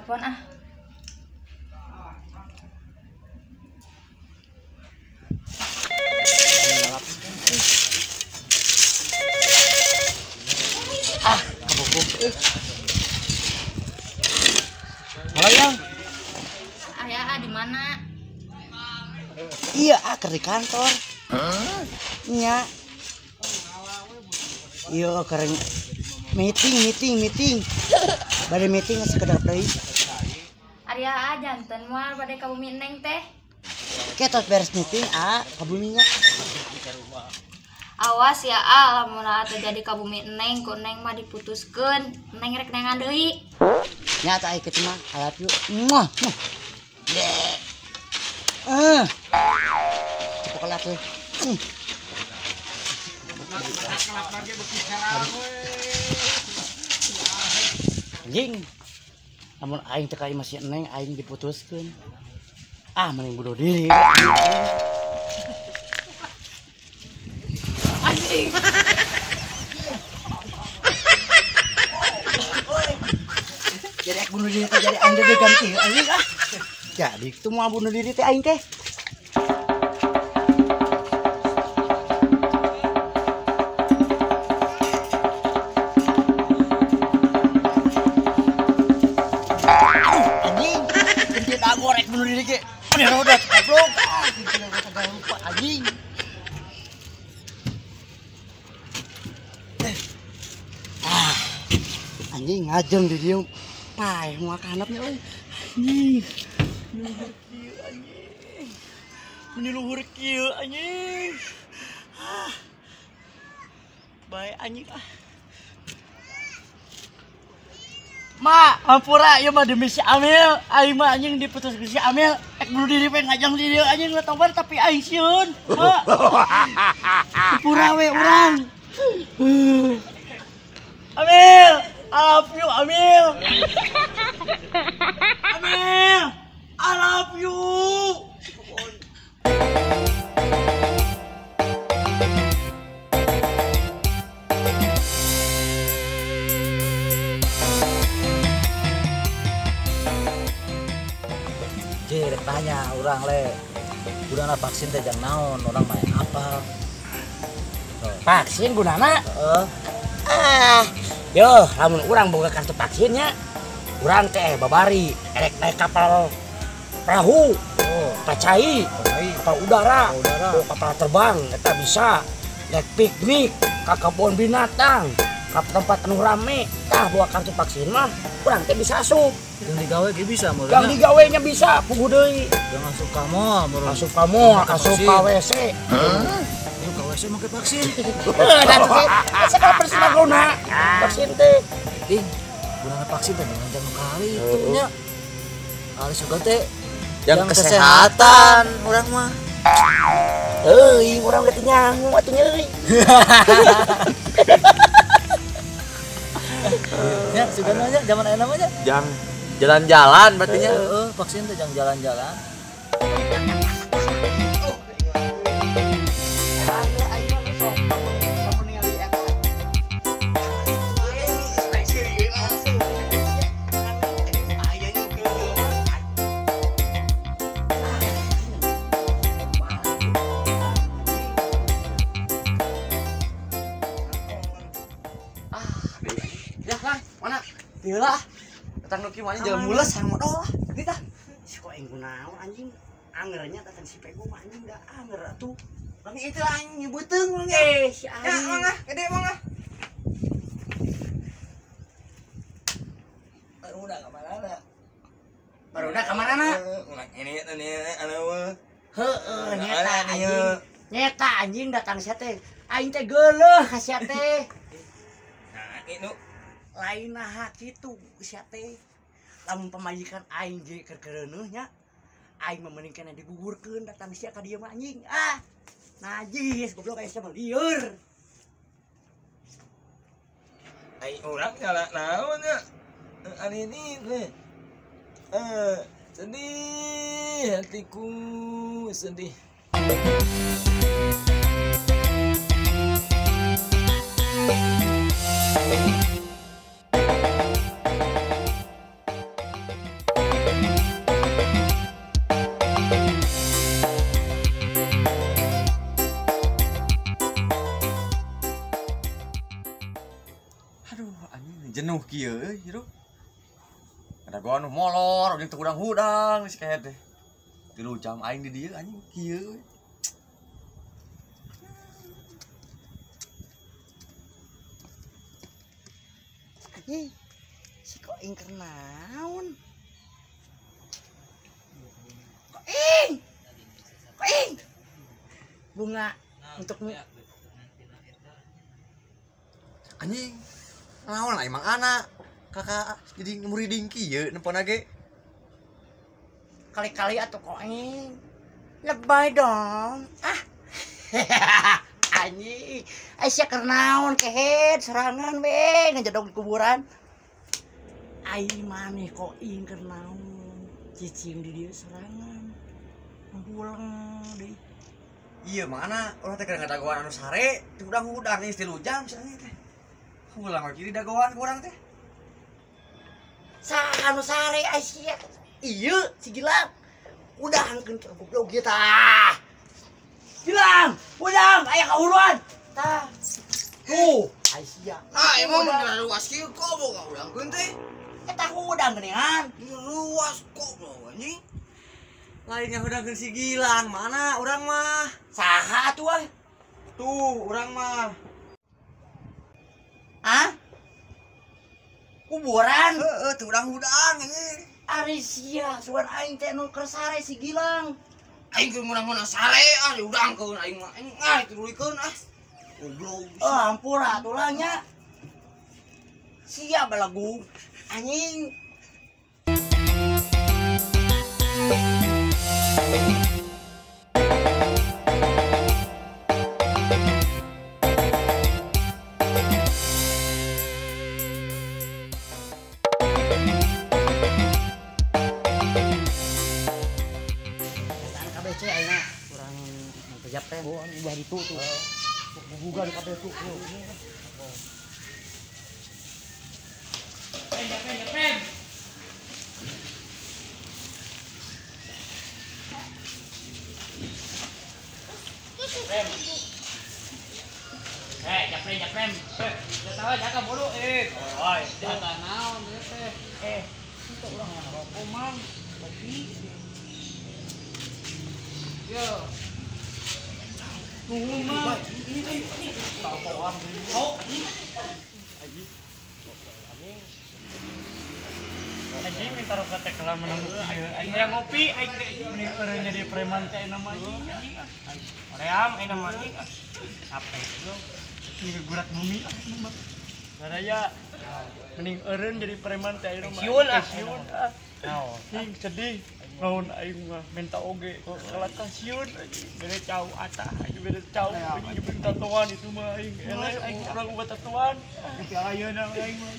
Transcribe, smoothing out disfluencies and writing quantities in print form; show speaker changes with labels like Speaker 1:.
Speaker 1: Telepon ah.
Speaker 2: Ah, kabukuk. Halo yang.
Speaker 1: Ayah di mana?
Speaker 2: Iya, ah, di kantor. Iya. Iya, keren. Meeting. Bade meeting sekedar deui.
Speaker 1: Ari aa janten moal bade ka bumi neng teh.
Speaker 2: Ketos beres meeting ah ka buminya.
Speaker 1: Awas ya a lamun aa teh jadi ka bumi neng ku neng mah diputuskeun, neng rek nengan deui.
Speaker 2: Nya tah kitu mah, I love you. Muah. Coklat we. Anjing. Lamun aing teh ka imah si Neng aing diputuskeun. Ah, mending bunuh diri. Anjing. Jadi aku bunuh diri teh jadi aing dedegan kieu anjing ah. Jadi itu mau bunuh diri teh aing teh. Anjing, kentit aku rek bunuh diri ge. Ini roda goblok. Lupa anjing. Ah. Anjing ngajeng di dieu. Paeh moal ka handapnya euy. Anjing. Luhur kieu anjing. Meni luhur kieu anjing. Ah. Bae anjing ah. Ma, hampura ieu mah demi si Amil. Aing mah anjing diputus ku si Amil. Ek bunuh diri we ngajang di dieu anjing tobat tapi aing sieun. Ma. Hampura we urang. Amil, I love you Amil. Amil, I love you.
Speaker 3: Rek tanya urang le, gunana vaksin teh jang naon, urang main apa?
Speaker 2: Vaksin gunana? Heeh. Ah, yo, lamun urang boga kartu vaksinnya, urang teh babari, erek naik kapal perahu, pacai, kapal udara, kapal terbang, eta bisa naik piknik, ke kebun binatang, ke tempat anu rame, tah bawa kartu vaksin mah, urang teh bisa asup.
Speaker 3: Yang digawe ge bisa meureun.
Speaker 2: Yang digawenya bisa, puguh deui.
Speaker 3: Yang asup ka mall, meureun.
Speaker 2: Asup ka mall, asup ka WC.
Speaker 3: Heeh. Ka WC make vaksin.
Speaker 2: Heeh, da teh. Sakala persina guna vaksin teh.
Speaker 3: Ding, gunana vaksin teh ngan kali itu nya. Ari sugan teh yang kesehatan urang mah.
Speaker 2: Euy, urang ge teu nyangu atuh nya euy.
Speaker 3: Ya, sugan mah nya zaman ayeuna mah nya.
Speaker 4: Jang jalan-jalan berarti nya.
Speaker 3: Heeh, vaksin teh jang jalan-jalan.
Speaker 4: Ya lah, mana? Lah. Datang nu kieu mah jalan mules hayang modal lah. Ini tah.
Speaker 2: Si kok aing kunaon anjing? Angernya datang si Pego mah anjing da anger atuh.
Speaker 4: Bang itu anjing beuteung urang.
Speaker 2: Eh, si anjing.
Speaker 4: Ya, mangga, gede mangga. Barudak ka manana?
Speaker 2: Barudak ka manana?
Speaker 4: Urang ini anu.
Speaker 2: Heeh, nyeta anjing. Nyeta anjing datang sia teh. Aing teh geuleuh ka sia teh.
Speaker 4: Nah, itu
Speaker 2: lain naha kitu sia teh. Lamun pamajikan aing ge keur keureunuh nya, aing mah mending kana digugurkeun datang sia ka dieu mah anjing. Ah, najis goblok aya sia mah lieur.
Speaker 4: Aing urang nyala naon nya? Ari ini teh. Sedih hatiku, sedih. Jenuh kieu euy hirup. Ada gua anu molor jeung teu hudang-hudang si kehed teh. 3 jam aing di dieu anjing kieu euy.
Speaker 2: Anjing, si koing keur naon? Koing! Koing! Bunga untukmu.
Speaker 4: Anjing, naon lah emang anak kakak jadi muriding kieu nempona ge.
Speaker 2: Kali-kali atuh koing. Lebay dong. Ah. Anjing, ai sia keur naon kehed sorangan we ngejedog di kuburan. Ai maneh koing keur naon? Cicing di dieu sorangan. Nguleng deui.
Speaker 4: Iya mana urang teh keur ngadagoan anu sare, teu hudang-hudang geus 3 jam sia teh. Ulang lagi dagoan ku urang teh.
Speaker 2: Saha anu sare ai sia? Ieu si Gilang. Udangkeun ka goblok ieu tah. Gilang, udang aya kahuluan. Tah. Tuh, ai sia.
Speaker 4: Ah, emang bener luas kieu kok boga udangkeun teh.
Speaker 2: Eta hudang geuningan.
Speaker 4: Luas goblok anjing. Lain ngahudangkeun si Gilang, mana urang mah?
Speaker 2: Saha atuh ah?
Speaker 4: Tuh, urang mah.
Speaker 2: Hah? Kuburan?
Speaker 4: Heeh, teu hudang-hudang anjing.
Speaker 2: Ari sia, sugan aing teh nu keur sare si Gilang.
Speaker 4: Aing keur meunang-meunang sare ah diudangkeun aing mah. Aing ah dituluykeun ah. Goblok.
Speaker 2: Oh, ampura atuh lah nya. Sia belagu anjing. KBC ayeuna urang kejap teh.
Speaker 3: Oh, ulah ditu tuh. Gugugan kabeh tuh.
Speaker 5: Pen. Eh, japrem. Tahu jaga bolu eh. Oi, jaga naon teh. Eh, itu urang ngarokok mang. Kopi. Yo. Nuhun mah. Oh.
Speaker 6: Anjing minta rokok teh kelar menang ieu. Aing hayang ngopi, aing teh mending eureun jadi preman teh ayeuna mah anjing. Hoream ayeuna mah anjing. Capek lu. Gurat bumi ah mah. Saraya mending eureun jadi preman teh ayeuna mah.
Speaker 5: Pensiun ah.
Speaker 6: Pensiun ah. Anjing sedih. Naon aing mah minta oge kalah kasiun anjing. Bere cau atah aing bere cau anjing bere tatoan itu mah aing. Eleh aing urang ubat tatoan. Tapi ayeuna aing mah.